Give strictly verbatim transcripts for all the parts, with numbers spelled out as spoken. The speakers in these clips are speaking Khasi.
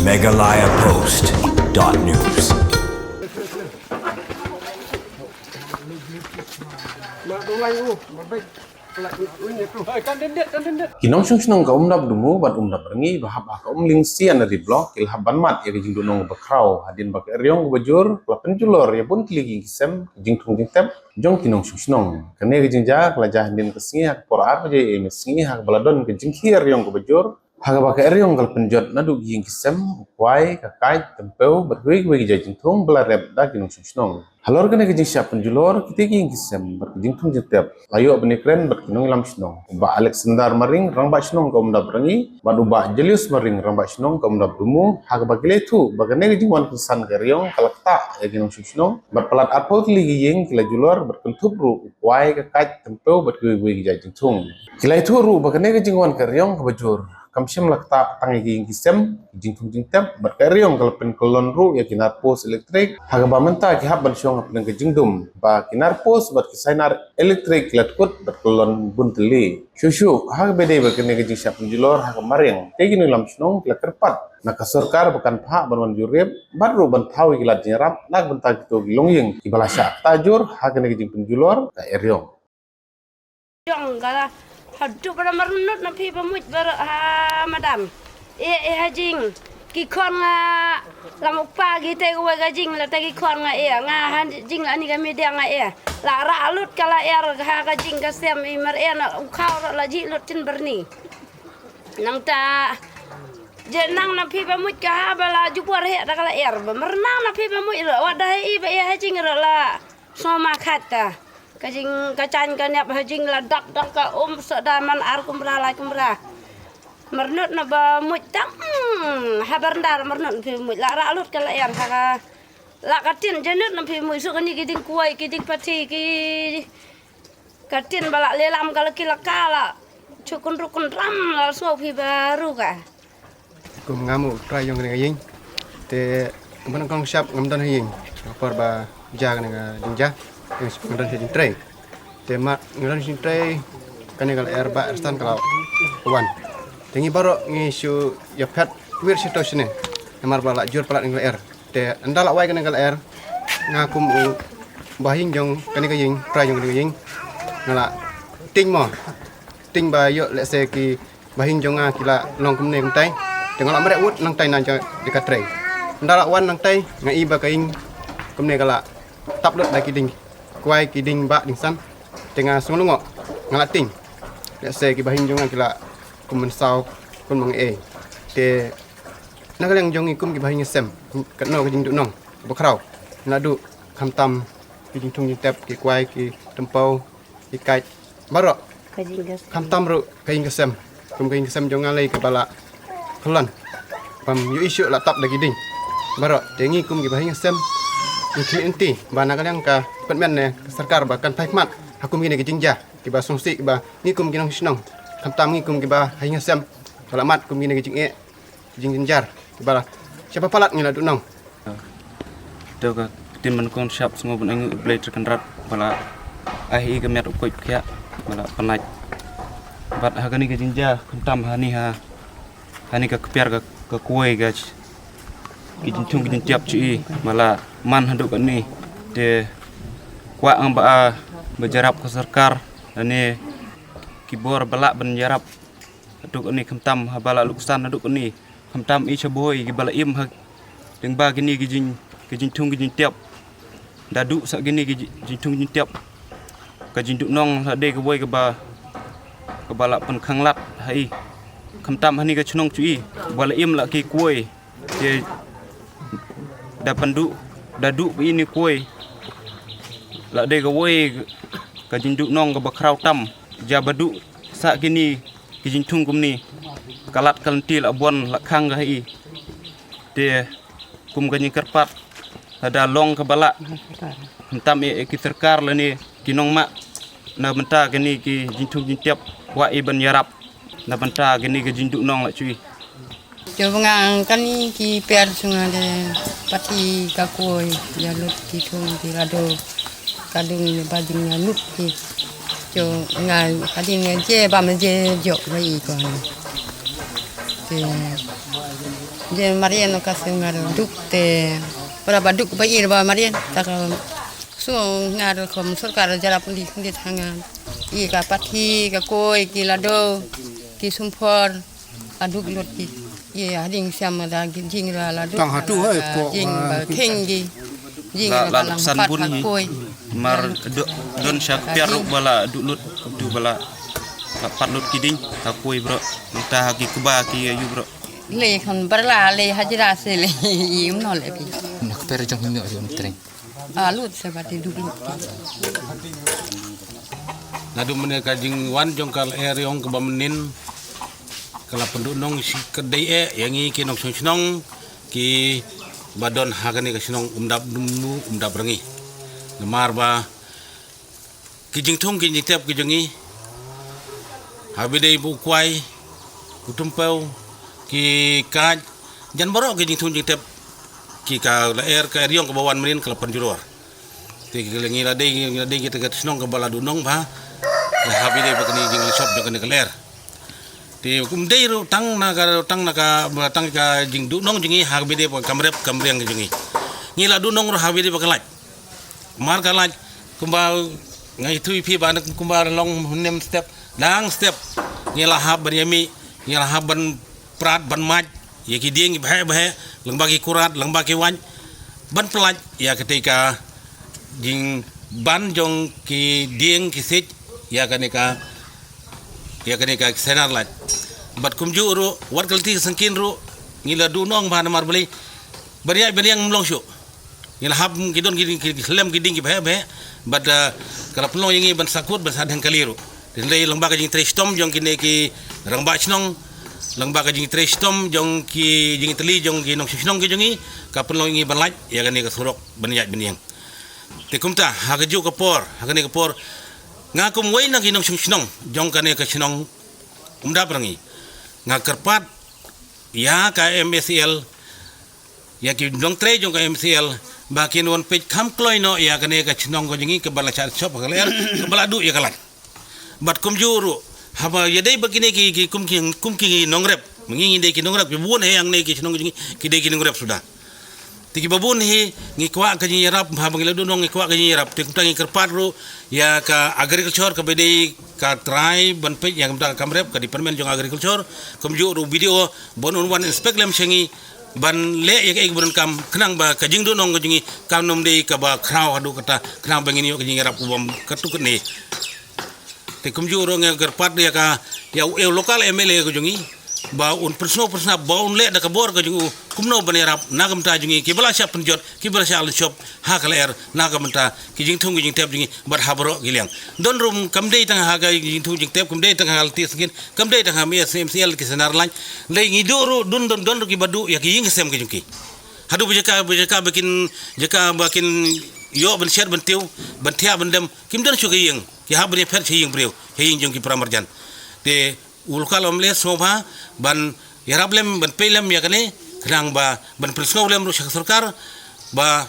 Meghalaya Post dot news. Ki nongshong shnong ka Umdap Dumu bad Umdap Rngi ba hap ha ka Umling C and D Block ki la hap ban mad ïa ka jingduhnong ba khraw hadien ba ka eriong kaba jur ka la pynjulor ïa bun tylli ki ïing ki sem, ka jingthung jingtep jong ki nongshong shnong. Kane ka jingjia ka la jia hadien ka sngi ha ka por ar baje ïa ka sngi ha kaba la don ka jingkhih eriong kaba jur ha kaba ka eriong ka la pynjot naduh ki ïing ki sem, u kwai, ka kait, tympew bad kiwei kiwei ki jait jingthung ba la rep da ki nongshong shnong. Halor kane ka jingshah pynjulor, kitei ki ïing ki sem bad ka jingthung jingtep la ïoh ban ïakren bad ki nongïalam shnong, u Bah Alexander Maring, Rangbah Shnong ka Umdap Rngi, bad u Bah Julius Maring, Rangbah Shnong ka Umdap Dumu, ha kaba ki la ïathuh ba kane ka jingwan kynsan ka eriong ka la ktah ïa ki nongshong shnong bad palat arphew tylli ki ïing ki la julor bad kynthup ruh u kwai, ka kait, tympew bad kiwei kiwei ki jait jingthung. Ki la ïathuh ruh ba kane ka jingwan ka eriong kaba jur kam shym la ktah tang ïa ki ïing ki sem, ki jingthung jingtep bad ka eriong ka la pynkyllon ruh ïa ki nar post elektrik ha kaba mynta ki hap ban shong hapdeng ka jingdum ba ki nar post bad ki sainar elektrik ki la tkut bad kyllon bun tylli. Shuh shuh ha kaba dei bad kane ka jingshah pynjulor ha ka mariang, te ki nongïalam shnong ki la kyrpad na ka sorkar ba kan phah ban wan jurip bad ruh ban thaw ïa ki lad jingïarap na ka bynta kito ki longïing kiba la shah ktah jur ha kane ka jingpynjulor ka eriong. Jong ka la haduh ba la marnut na phi ba muj baroh ha madan. Ïa, ïa ha jing ki khon nga lam u pa ki te ka wei ka jing la te ki khon nga ïa nga ha jing la ni ka media nga ïa la rah lut ka la er ha ka jing ka sem i mar ïa na u khaw ro la ji lut tin berni. Nang ta je nang na phi ba muj ka ha ba la jubor he da ka la er ba mar nang na phi ba muj ro wa da he i ba ïa ha jing ro la soma khat ta. Ka jing ka chan ka niap ha jing la dap dang ka um sa da man ar kumra lai kumra. Marnut na ba muj tang, hmm, ha barndar marnut phi muj la ra lut ka la er ha ka. La ka tin janut na phi muj su ka ni ki ding kuai ki ding pati ki. Ka tin ba la lelam ka la ki la ka la. Chu kun ru kun ram la so phi ba ru ka. Kum nga mu trai jong kane ka ïing. Te kumba nang kong shap ngam don ha ïing. Ka por ba ja kane ka jingja. Ngam don ha jingtrai. Te ma ngam don ha jingtrai. Kane ka la er ba er stan ka la wan. Te ngi baroh ngi shu ïa phet wir shi to shine. Namar ba la jur palat ngi la er. Te ynda la wai kane ka la er. Nga kum u ba ïing jong kane ka ïing, trai jong kane ka ïing. Nga la ting mo. Ting ba ïoh lehse ki ba ïing jong nga ki la long kumne kumtai. Te nga la mreh wut nangtai na jong de ka trei. Nda la wan nangtai nga i ba ka ïing kumne ka la tap lut da ki ding kwai ki ding ba ding san. Te nga sngewlyngngoh nga la ting. Lehse ki ba ïing jong nga ki la kum mynsaw kum mang ei. Te na ka liang jong ngi kum ki ba ïing sem katno ka jingduhnong ba khraw. Naduh khamtam ki jingthung jingtep ki kwai ki tympew ki kait baroh. Ka jingkasem. Khamtam ruh ka jingkasem. Kum ka jingkasem jong nga lei kaba la khlon. Bam yu isu la tap da ki ding. Baroh te ngi kum ki ba jingkasem. Ngi khmih nti ba na ka liang ka pynmen ne ka sorkar ba kan phai khmat ha kum kine ki jingjia kiba sngewsih kiba ngi kum ki nongshnong. Khamtam ngi kum ki ba jingkasem ba la mat kum kine ki jingeh. Jingjynjar ba la shaba palat ngi la duhnong. To ka ktien ban kong shap sngew ban ainguh Blei Trai Kynrad ba la ai hi ka miat u koit khiah ba la pynlait. Bad ha kani ka jingjia khamtam hani ha hani ka kpiar ka ka kuai ka ki jingthung ki jingtiap chi ba la man haduh kani te kwah ang ba a ba jarap ka sorkar ani ki bor ba la ban jarap. Haduh kani khamtam haba la luksan haduh kani khamtam i chaboi ki ba la im ha ding ba kini ki jing ki jingthung ki jingtiap. Da duh sa kini ki jingthung ki jingtiap ka jingduhnong la dei ka woi ka ba ka ba la pynkhanglat ha i khamtam hani ka chnong chu i ba la im la ki kuoi. Te da pynduh da duh ba ini kuoi la dei ka woi ka jingduhnong ka ba khraw tam ja ba duh sa kini ki jingthung kumni ka lat ka lynti la buan la khang ka hi. Te kum ka jingkyrpad lada long ka ba lah khamtam e ki sorkar lane ki nongmah na bynta kani ki jingthung jingtiap wa i ban ïarap na bynta kani ki jingduhnong la chui. Jong nga kani ki per sunga de pati ka koi ya lut ki thung ki lado ka dung ba jing ya lut ki. Jong nga ka jing je ba me je jok ba i ko. Te je marian ka su ngar duk te para ba duk ba ir ba marian ta ka su ngar kom sorkar jara pundi pundi thanga i ka pathi ka koi ki lado ki sumpor aduk lut ki i hading siam da jing ra la duk tang hatu hai ko jing ba kheng gi jing la la san bun hi koi mar don sha piar ru bala duk lut tu bala la pat lut ki ding ha koi bro ta ha ki kuba ki yu bro le khon barla le hajira se le i um no le pi nak per jong mi yo tring a lut se ba ti duk lut na du mene ka jing wan jong ka er yong ka ba menin ka la pendu nong si kedai e yang i ki nong song song ki ba don ha kane ka shnong umdap dumnu umdap rangi namar ba ki jingthung ki jingtep ki jong i ha bidei bu kwai u tumpeu ki kaj jan barok ki jingthung jingtep ki ka la er ka er yong ka ba wan menin ka la penjuror ti ki la ngi la dei ngi la dei ki ta ka shnong ka ba la du nong ba ha bidei ba kani jing la shop jong kani ka la er ti kum dei ru tang na ka tang na ka tang ka jing du nong jing i ha bidei ba kam rep kam riang jing i ngi la du nong ru ha bidei ba ka laj mar ka laj kumba ngai thui phi ba kumba long nem step dang step ngi la hap ban yami ngi la hap ban prat ban maj ya ki dieng bhe bhe lang ba ki kurat lang ba ki wan ban plaj ya ka te ka jing ban jong ki dieng ki sej ya kane ka ya kane ka senar laj bat kumju ru wat kalti sangkin ru ngi la du nong ba namar beli beriak beriang mlong shu ngi la hap ki don ki ki lem ki ding ki bhe bhe bat ka la pynlong ya ngi ban sakut ban sadheng kali ru tin dei lang ba ka jing tre stom jong kine ki rang ba chnong lang ba ka jing tre stom jong ki jing teli jong ki nong shnong ki jong ngi ka pynlong ya ngi ban laj ya kane ka surok ban yaj ban yang Te kumta ha ka juk ka por ha kane ka por nga kum wei na ki nong shnong shnong jong kane ka shnong umdap rangi nga kyrpad ya ka M S L ya ki nong trei jong ka M S L ba kin wan pej kham kloi no ya kane ka shnong ko jingi ka bala chat shop ka ler ka bala du ya ka lak bat kum ju ru haba ya dei ba kine ki ki kum ki kum ki nong rep ngi ngi dei ki nong rep ki bun he yang ne ki shnong jingi ki dei ki nong rep suda Te ki babun hi ngi kwah ka jingïarap ha ba ngi la dun nong ngi kwah ka jingïarap te kumta ngi kyrpad ruh ïa ka agriculture ka ba dei ka trai ban peit ïa kumta ka kam rep ka department jong agriculture kumjuh ruh B D O ban un wan inspect lem sha ngi ban leh ïa kaei ka ba donkam khnang ba ka jingdon nong ka jong ngi kam nym dei ka ba khraw haduh katta khnang ba ngin ïoh ka jingïarap u bam katto katne. Te kumjuh ruh nga kyrpad ïa ka ïa u, ïa u local M L A ka jong ngi ba un pynsngew pynsnap ba un leh da ka bor ka jong u kumno ban ïarap na ka bynta jong ngi ki ba la shah pynjot ki ba la shah lynshop ha ka lyer na ka bynta ki jingthung ki jingtep jong ngi bad ha baroh ki liang. Don ruh kam dei tang ha ka jingthung jingtep kam dei tang ha ka lynti sngin kam dei tang ha M S M C L ki senar lain. Dei ngi duh ruh dun don don ruh ki ba duh ïa ki ïing ki sem ka jong ki. Haduh ba jaka ba jaka ba kin jaka ba kin ïoh ban shet ban tiew ban thiah ban dem kim don shuh ka ïing. Ki hap ban ïapher sha ïing briew sha ïing jong ki para marjan. Te u local M L A sngewbha ban ïarap lem ban peit lem ïa kane khnang ba ban pynsngew lem ruh sha ka sorkar ba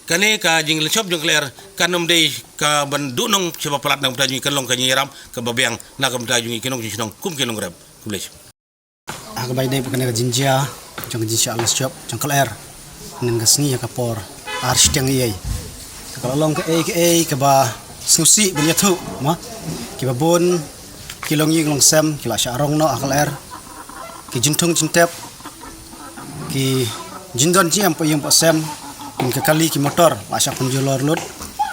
kane ka jinglynshop jong ka lyer kan ym dei ka ban duh nong sha ba palat na ka bynta jong ngi kan long ka jingïarap ka ba biang na ka bynta jong ngi ki nong ki shnong kum ki nongrep. Khublei. Ha kaba ïadei bad kane ka jingjia jong ka jingshah lynshop jong ka lyer. Hynnin ka sngi ha ka por ar shiteng ïa. Ka la long kaei kaei kaba sngewsih ban ïathuh ma. Kiba bun ki longïing longsem ki la shah rong noh ha ka lyer. Ki jingthung jingtep ki jingdon jingem pa ïing pa sem. Kin ka kali ki motor la shah pynjulor lut.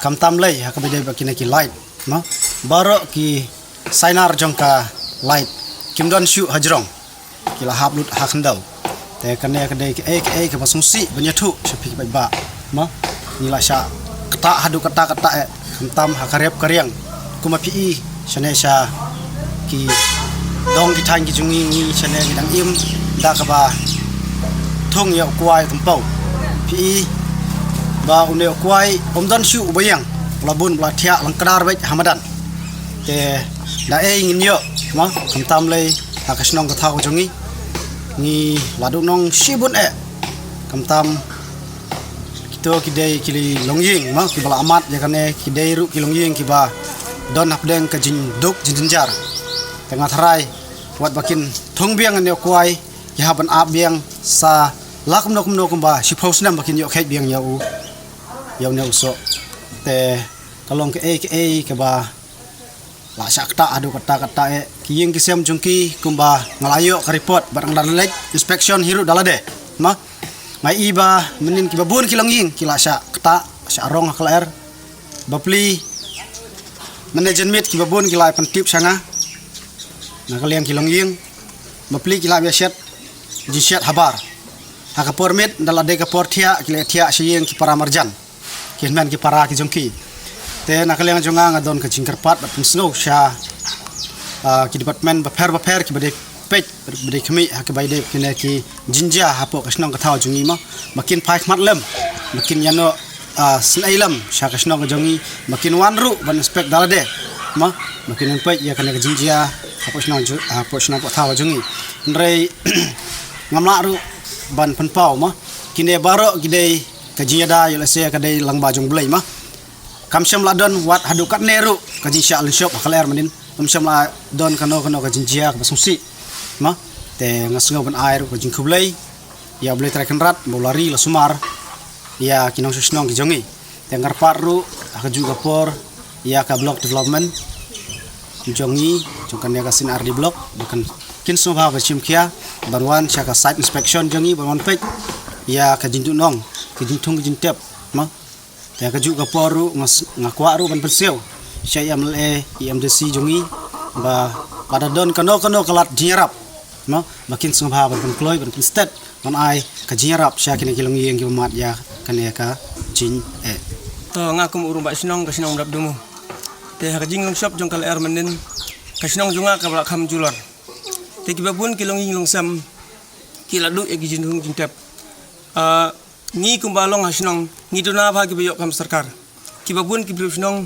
Khamtam lei ha kaba ïadei bad kine ki light. Ma baroh ki sainar jong ka light kim don shuh hajrong ki la hap lut ha khyndew. Te kane ka dei kaei kaei kaba sngewsih ban ïathuh sha phi ki paidbah. Ma ngi la shah ktah haduh katta katta eh khamtam ha ka rep ka riang. Kumba phi i shane sha ki dong ki thaiñ ki jong ngi ngi shane ngi dang im da kaba thung ïa u kwai tympew. Phi i ba une u kwai um don shuh uba ïeng. La bun ba la thiah lang kdar beit ha madan. Te da ei ngin ïoh ma khamtam lei ha ka shnong ka thaw ka jong ngi. Ngi la duh nong shibun eh khamtam kito ki dei ki longïing ma kiba la amat ïa kane ki dei ruh ki longïing kiba don hapdeng ka jingduk jingjynjar. Te nga tharai wat ba kin thung biang ïa u kwai hap ban ap biang sa la kumno kumno kumba shiphew snem ba kin ïoh kheit biang ïa u, ïa une u soh. Te ka long kaei kaei kaba la shah ktah haduh katta katta eh. Ki ïing ki sem jong ki kumba nga la ïoh ka report bad nga la leit inspection hi ruh da lade. Ma, nga i ba mynnin kiba bun ki longïing ki la shah ktah, shah rong ha ka lyer. Bapli mynne janmiet kiba bun ki la pyntip sha nga na ka liang ki longïing. Bapli ki la ïa shet, jingshet habar. Ha ka por miet da la dei ka por thiah ki la thiah sha ïing ki para marjan, ki hynmen ki para ki jong ki. Te na ka liang jong nga nga don ka jingkyrpad bad pynsngew sha, ah, ki department bapher bapher kiba dei peit, ba dei khmih ha kiba ïadei kine ki jingjia hapoh ka shnong ka thaw jong ngi, ma, ba kin phai khmat lem, ba kin ïano, ah, sngewlem sha ka shnong ka jong ngi, ba kin wan ruh ban inspect da lade, ma, ba kin wan peit ïa kane ka jingjia hapoh shnong ju-, hapoh shnong hapoh thaw jong ngi. Hynrei ngam lah ruh ban pynpaw, ma, kine baroh ki dei ka jingïada, ïoh lehse ka dei lyngba jong Blei, ma. Kam shym la don wat haduh katne ruh ka jingshah lynshop ha ka lyer mynnin. Kam shym la don kano kano ka jingjia kaba sngewsih, ma. Te nga sngew ban ai ruh ka jingkhublei ïa U Blei Trai Kynrad ba u la ri la sumar ïa ki nongshong shnong ki jong ngi. Te nga kyrpad ruh ha kajuh ka por ïa ka block development jong ngi, jong kane ka Saint Ardi block, ba kan, kin sngewbha ba shim khia ban wan sha ka site inspection jong ngi, ban wan peit ïa ka jingduhnong, ka jingthung ka jingtep, ma. Te ha kajuh ka por ruh nga s-, nga kwah ruh ban pynsngew sha i M L A, i M D C jong ngi, ba lada don kano kano ka lad jingïarap, ma, ba kin sngewbha ban pynkloi, ban pynsted, ban ai ka jingïarap sha kine ki longïing kiba mad ïa kane ka jingeh. To, nga kum u rangbah shnong ka shnong Mrapdumu. Te ha ka jinglong shop jong ka lyer mynnin, ka shnong jong nga kaba la kham julor. Te kiba bun ki longïing longsem ki la duh ïa ki jingthung jingtep. Ah, ngi kumba long ha shnong ngi duna bha kiba ïoh kam sorkar. Kiba bun ki briew shnong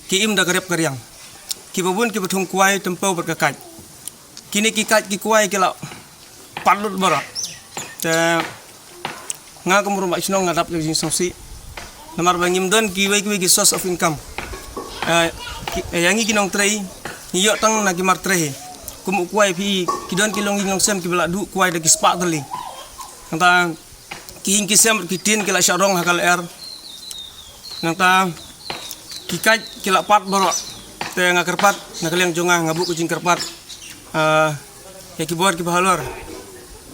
ki im da ka rep ka riang. Kiba bun kiba thung kwai, tympew bad ka kait. Kine ki kait ki kwai ki la pat lut baroh. Te nga kum u rangbah shnong nga dap ïa ka jingsngewsih. Namar ba ngim don kiwei kiwei ki source of income. Eh, ki, eh, ïa ngi ki nongtrei ngi ïoh tang na ki mar trei. Kum u kwai phi, ki don ki longïing longsem kiba la duh kwai da ki spah tylli. Nangta ki ïing ki sem ki tin ki la shah rong ha ka lyer. Nangta ki kait ki la pat baroh. Te nga kyrpad na ka liang jong nga, nga buh ka jingkyrpad, ah, ïa ki bor kiba halor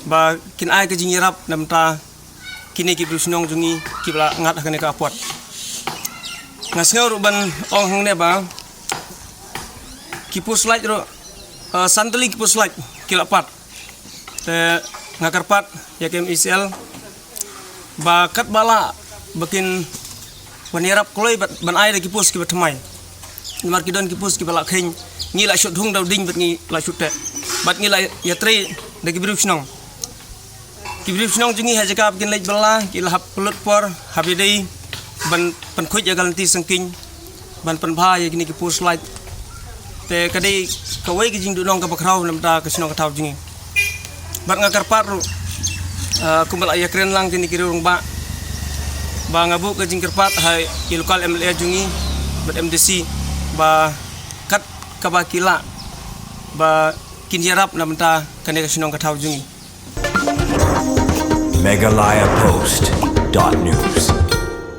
ba kin ai ka jingïarap na bynta kine ki briew shnong jong ngi kiba la ngat ha kane ka apot. Nga sngew ruh ban ong hangne ba ki post light ruh, ah, san tylli ki post light ki la pat. Te nga kyrpad ïa ka M E C L ba katba lah ba kin wan ïarap kloi bad ban ai da ki post kiba thymmai. Namar ki don ki post kiba la kheiñ, ngi la shu dhung da u dieng bad ngi la shu teh. Bad ngi la ïatrei da ki briew shnong. Ki briew shnong jong ngi ha jaka ba kin leit bylla ki la hap pynlut por haba ïadei ban pynkhuid ïa ka lynti sangkeiñ, ban pynbha ïa kine ki post light. Te ka dei kawei ka jingduhnong kaba khraw na bynta ka shnong ka thaw jong ngi. Bad nga kyrpad ruh, ah, kumba la ïakren lang kine ki riew rangbah, ba nga buh ka jingkyrpad ha i local M L A jong ngi bad M D C ba kat kaba ki lah ba kin ïarap na bynta kane ka shnong ka thaw jong ngi. Meghalaya Post dot news.